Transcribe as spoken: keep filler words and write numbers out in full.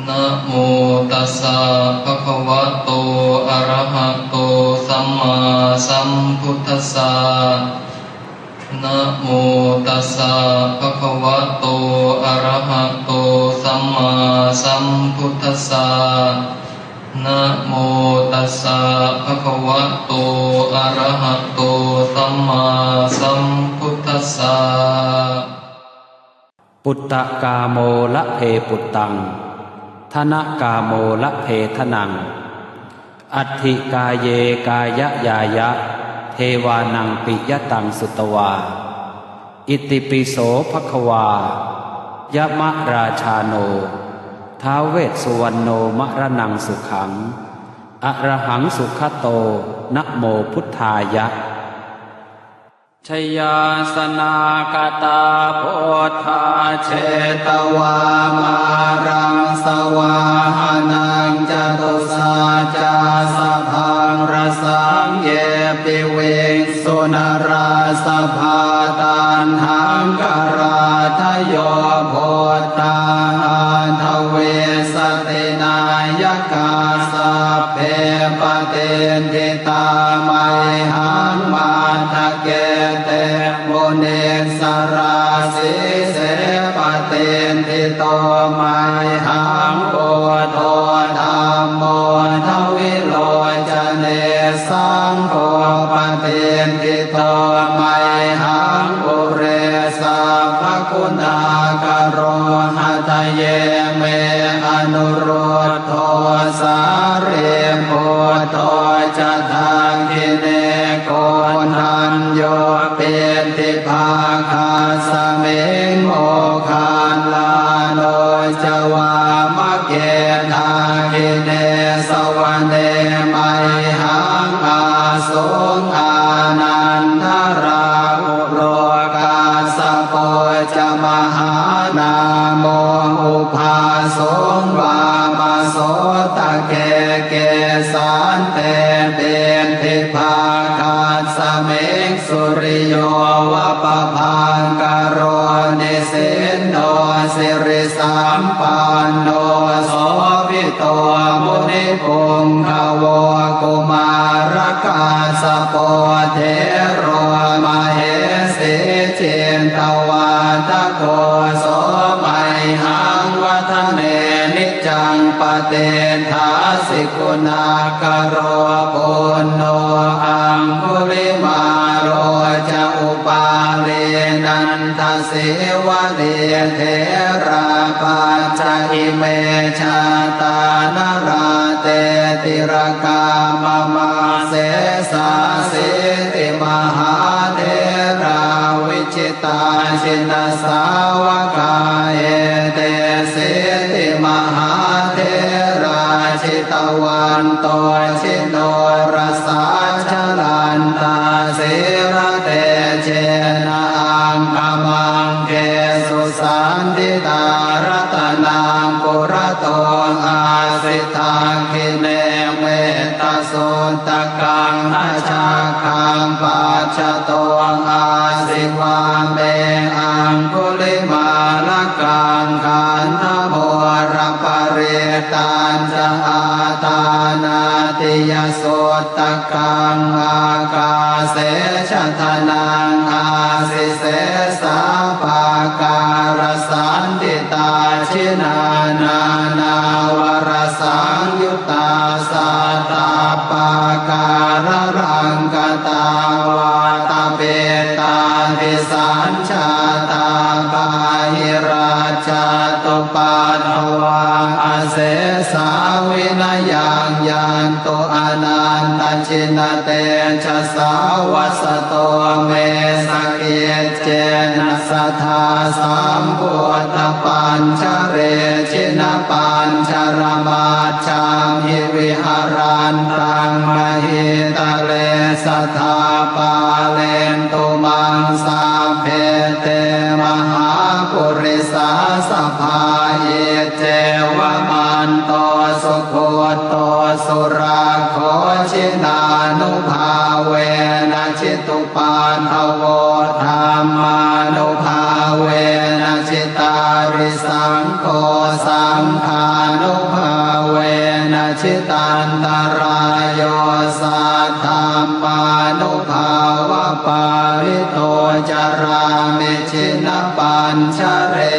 Namo tassa bhagavato arahato sammāsambuddhassa. Namo tassa bhagavato arahato sammāsambuddhassa. Namo tassa bhagavato arahato sammāsambuddhassa. Puttakāmo labhe puttaṃ, dhanakāmo labhe dhanaṃ, atthi kāye kāyañāya, devānaṃ piyataṃ sutvā. Itipi so bhagavā yamarājāno ท้าว Vessuvaṇṇo maraṇaṃ sukhaṃ arahaṃ sugato namo buddhāya. Jayāsanāgatā buddhā jetvā māraṃ savāhanaṃ, catusaccāsabhaṃ rasaṃ ye piviṃsu narāsabhā. Taṇhaṅkarādayo buddhā aṭṭhavīsati nāyakā, sabbe patiṭṭhi tā mayhaṃ matthake te munissarā. Sīse patiṭṭhito mayhaṃ buddho dhammo dvilocane, saṅgho patiṭṭhito mayhaṃ ure sabbaguṇākaro. Hadaye me anurud dho sārīputto ca dakkhiṇe, koṇḍañño piṭṭhibhāgasmiṃ moggallāno ca vāmake. Dakkhiṇe savane mayhaṃ āsuṃ ānandarāhulo, kassapo ca mahānāmo ubhāsuṃ vāmasotake. Kesante piṭṭhibhāgasmiṃ suriyo va pabhaṅkaro, nisinno sirisampanno sobhi to munipuṅgavo. Kumārakassapo thero mahesī cittavādako, so mayhaṃ vadane niccaṃ patiṭṭhāsi guṇākaro. Puṇṇo aṅgulimālo ca upālī nanda sīvalī, therā pañca ime jātā nalāṭe tilakā mama. Sesāsīti mahātherā vijitā jinasāvakā, etesīti mahātherā jitavanto jinorasā, jalantā sīlatejena aṅgamaṅgesu saṇṭhitā. Ratanaṃ purato āsi dakkhiṇe mettasuttakaṃ, dhajaggaṃ pacchato āsi vāme aṅgulimālakaṃ. Khandhamoraparittañ ca āṭānāṭiyasuttakaṃ, ākāse chadanaṃ āsi sesā pākārasaṇṭhitā. Jinā nānāvarasaṃyuttā sattappākāralaṅkatā, vātapittādisañ jātā bāhirajjhattupaddavā, asesā vinayaṃ yantu anantajinatejasā. Vasato me sakiccena sadā sambuddhapañjare, jinapañjaramaj jhamhi viharantaṃ mahītale, sadā pālentu maṃ sabbe te mahāpurisāsabhā. Iccevamanto sugutto surakkho, jinānubhāvena jitu paddavo, dhammānubhāvena jitārisaṅgho, saṅghā Jinānubhāvena jitantarāyo saddhammānubhāvapālito carāmi jinapañjare.